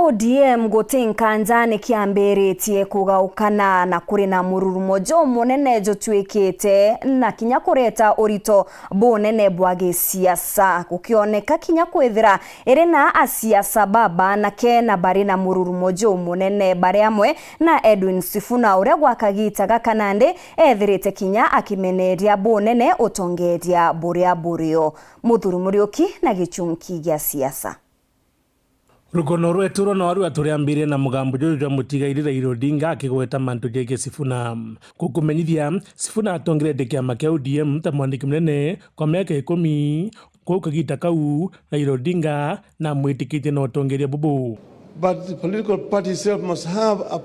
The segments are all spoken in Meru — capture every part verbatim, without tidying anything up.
O D M guti nkanja ni kiambiritie kugaukana na kuri na mururumo jumunene jutuikite na kinya kureta urito bunene bwa gisiasa, gukioneka kinya kwithira iri na asiasa babanake na bari na mururumo jumunene bari amwe na Edwin Sifuna, uria gwa kagita gaka nandi ethirite kinya akimeneria bunene utongeria buria burio. Muthuri Muriuki na gichunki gia siasa. Rugono rwetu rwa narua turiambirie na mugambo juju jwa mutigairi Raila Odinga akigweta mantu jegie Sifuna. Gukumenyithia, Sifuna atongeretie kiama kia O D M ta mwandiki munene kwa miaka ikumi. Kwou kagita kau, Raila Odinga namwitikitie na utongeria bubu. But the political party itself must have a,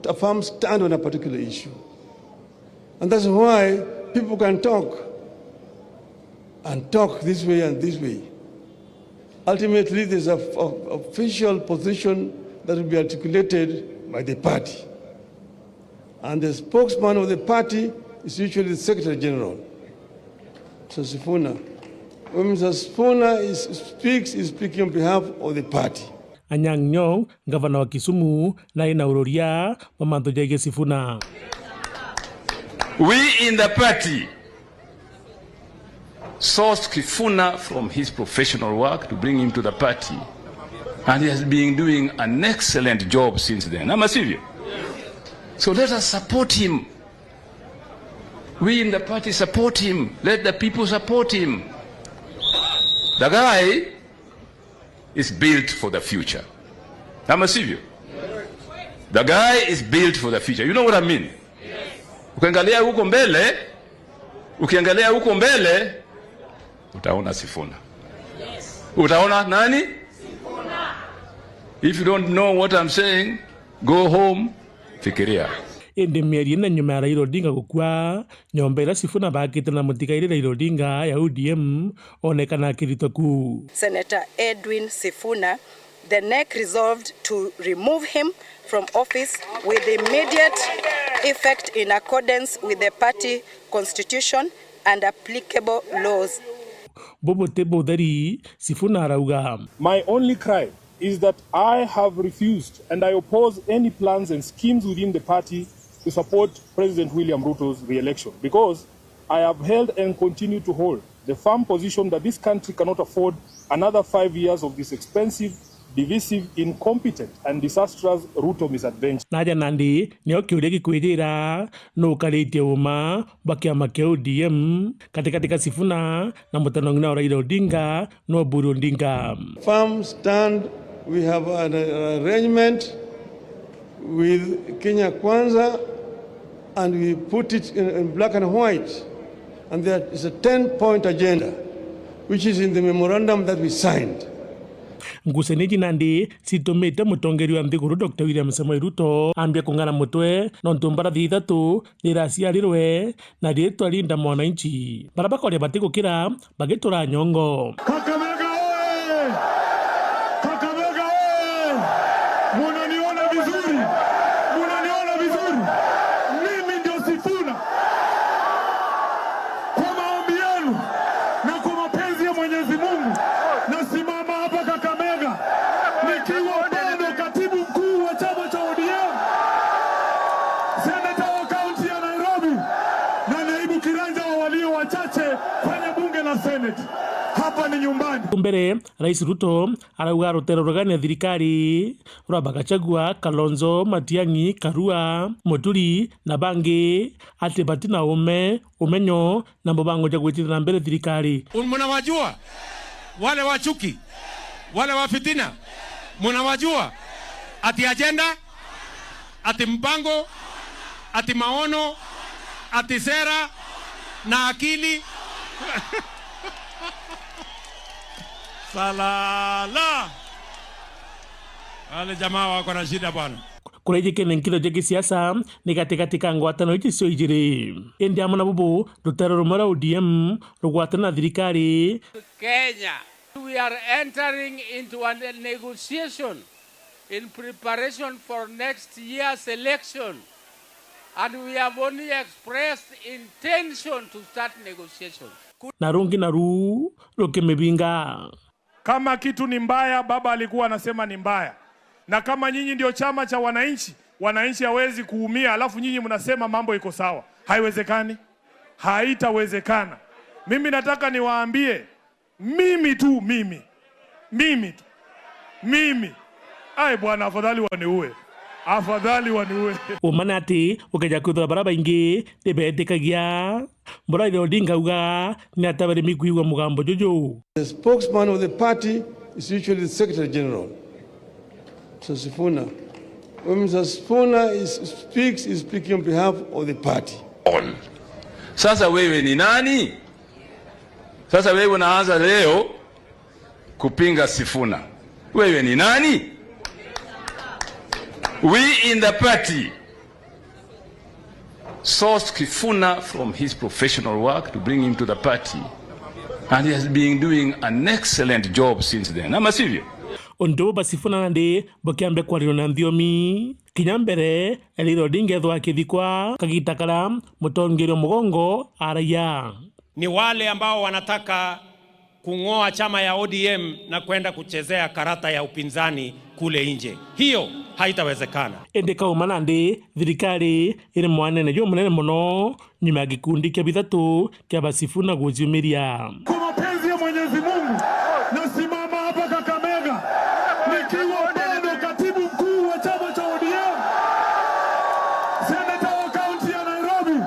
a firm stand on a particular issue. And that's why people can talk and talk this way and this way. Ultimately, there's a, a official position that will be articulated by the party. And the spokesman of the party is usually the Secretary General, Mister Sifuna. When Mister Sifuna is, speaks, he's speaking on behalf of the party. Anyang' Nyong'o, ngavana wa Kisumu, nae na ururia bwa mantu jegie Sifuna. We in the party sourced Sifuna from his professional work to bring him to the party, and he has been doing an excellent job since then. Ama sivyo? So let us support him. We in the party support him. Let the people support him. The guy is built for the future. Ama sivyo? The guy is built for the future. You know what I mean? Ukiangalia huko mbele, ukiangalia huko mbele, utaona Sifuna. Utaona nani? If you don't know what I'm saying, go home, fikiria. Indi mieri ina nyuma ya Raila Odinga gukua, nyomba iria Sifuna bakite na mutigairi Raila Odinga ya O D M onekana akiritwa ku. Senator Edwin Sifuna, the NEC resolved to remove him from office with immediate effect in accordance with the party constitution and applicable laws. Bubu ti butheri, Sifuna arauga. My only cry is that I have refused and I oppose any plans and schemes within the party to support President William Ruto's re-election, because I have held and continue to hold the firm position that this country cannot afford another five years of this expensive, divisive, incompetent and disastrous Ruto misadventure. Naja nandi nio kiuria gikwijira, nu ukaritie uma bwa kiama kia O D M gatigati ga Sifuna na mutano ng'ina wa Raila Odinga, no Oburu Odinga. Firm stand, we have an arrangement with Kenya Kwanza and we put it in, in black and white, and there is a ten point agenda which is in the memorandum that we signed. Ngucanio iji nandi citumite mutongeria wa nthiguru Doctor William Samoei Ruto ambia kung'ana mutwe nontu mbarathi ithatu riraciarirwe na riitwa Linda Mwananchi. Baria bakoria batigukira bagitura nyongo. Kakamega oye! Kakamega oye! Munaniona vizuri? Munaniona vizuri? Mimi ndio Sifuna. Kwa maombi yenu na kwa mapenzi ya Mwenyezi Mungu, nasimama hapa Kakamega nikiwa bado katibu mkuu wa chama cha O D M, seneta wa kaunti ya Nairobi na naibu kiranja wa walio wachache kwenye bunge la Senate. Hapa ni nyumbani. Mbere, Rais Ruto arauga rutere rugania thirikari rwa Gachagua, Kalonzo, Matiang'i, Karua, Muturi na bangi ati bati na ume, umenyo na mubango ja gwitithia na mbere thirikari. Un-, mnawajua wale wa chuki, wale wa fitina, mnawajua ati ajenda, ati mpango, ati maono, ati sera na akili. Salala. Wale jamaa wako na shida bwana. Kuria iji kene nkitho ja gisiasa ni gatigati ka ngwataniro iji cio ijiri. Indi amwe na bubu, rutere rumwe rwa O D M rugwatana na thirikari. Kenya, we are entering into a ne-, negotiation in preparation for next year's election, and we have only expressed intention to start negotiation. Na rungi naru rukimibinga. Kama kitu ni mbaya, baba alikuwa anasema ni mbaya. Na kama nyinyi ndio chama cha wananchi, wananchi hawezi kuumia, alafu nyinyi mnasema mambo iko sawa. Haiwezekani. Haitawezekana. Mimi nataka niwaambie, mimi tu, mimi. Mimi tu. Mimi. Ai bwana, afadhali waniue. Afadhali waniue. Uma ni ati, ukeja kwithirwa baria baingi ni betikagia. Bura Raila Odinga auga ni atabirimi kwigua mugambo juju. The spokesman of the party is usually the Secretary General, Mister Sifuna. When Mister Sifuna is, speaks, is speaking on behalf of the party. On. Sasa wewe ni nani? Sasa wewe unaanza leo kupinga Sifuna. Wewe ni nani? We in the party sourced Sifuna from his professional work to bring him to the party. And he has been doing an excellent job since then. Ama sivyo? Untu bu ba Sifuna nandi bukiambe kwarirwa na nthiomi. Kinya mbere, Raila Odinga ethwa akithikwa, kagita karia mutongeria mugongo aragia. Ni wale ambao wanataka kung'oa chama ya O D M na kwenda kuchezea karata ya upinzani kule nje. Hiyo haitawezekana. Indi kauma nandi, thirikari iri mwanene jumunene mono nyuma ya gikundi kia bithatu kia ba Sifuna guciumiria. Kwa mapenzi ya Mwenyezi Mungu, nasimama hapa Kakamega nikiwa bado katibu mkuu wa chama cha O D M, seneta wa kaunti ya Nairobi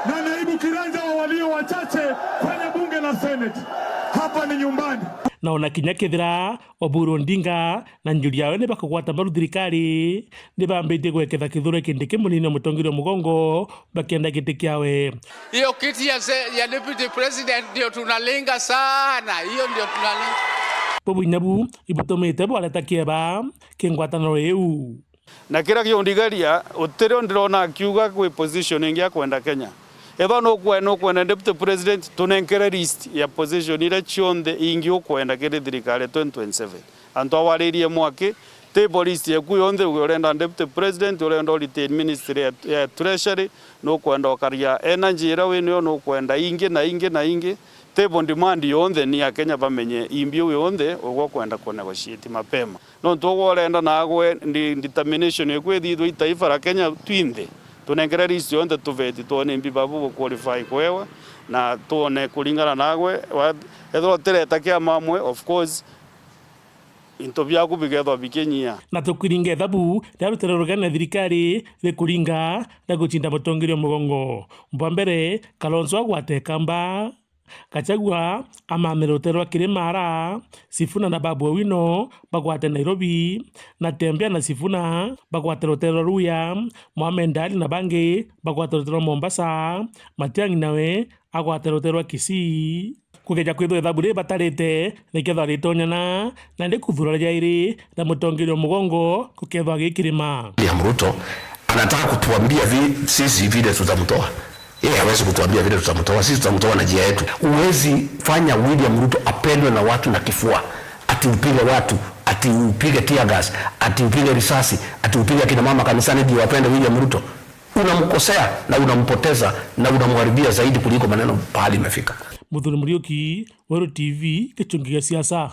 na naibu kiranja wa walio wachache kwenye bunge la Senate. Hapa ni nyumbani. Na ona kinya kethira Oburu Odinga na njuri yawe ni bakugwata mbaru thirikari, ni bambitie gweketha Kithure Kindiki munini wa mutongeria wa mugongo bakienda giti kiawe. Hiyo kiti ya se-, ya deputy president ndio tunalenga sana, hiyo ndio tunalenga. Bubu inya bu ibutumite bwareta kieba ki ngwataniro iu. Na kiria giundigaria, utirio ndirona akiuga kwi position ingi akwenda Kenya. Ethwa nukwenda, nukwenda deputy president, tunenkere list ya position iria cionthe ingi ukwenda kiri thirikari twenty twenty-seven. Antu awaririe mwaki, table list yeku yonthe, uria urenda deputy president, urenda u retain ministry ya, ya treasury, nukwenda ukaria energy iria winayo, nukwenda ingi na ingi na ingi. Table demand yonthe ni Akenya bamenye imbi yonthe ugwe ukwenda ku negotiate mapema. Nontu ugwe urenda nagwe ndi-, determination yeku ithithwe i taifa ria Kenya twinthe. Tunenkere list yonthe tuveti twone imbi babu bu qualify kwewa, na twone kuringana nagwe, wa-, ethirwa utireta kiama amwe, of course, into biaku bikethwa bikinyia. Na tukiringa ithabu ria rutere rugene thirikari rikuringa na gucinda mutongeria mugongo. Bwa mbere, Kalonzo agwate Kamba, Gachagua amamire rutere rwa Kirima ara, Sifuna na Babu Owino bagwate Nairobi, Natembeya na Sifuna bagwate rutere rwa Luhya, Mohamed Ali na bangi bagwate rutere rwa Mombasa, Matiang'i nawe agwate rutere rwa Kisii. Kugeja kwithirwa ithabu riri batarite rikethwa ritonyana, na rikuthuura riairi na mutongeria wa mugongo gukethwa gi Kirima. William Ruto anataka kutuambia vi-, sisi vile tutamtoa. Yeye hawezi kutuambia vile tutamtoa, sisi tutamtoa na njia yetu. Huwezi fanya William Ruto apendwe na watu na kifua. Ati upige watu, ati upige tear gas, ati upige risasi, ati upige akina mama kanisani ndio wapende William Ruto. Unamkosea na unampoteza na unamharibia zaidi kuliko maneno pahali imefika. Muthuri Muriuki, Weru T V, gichungi gia siasa.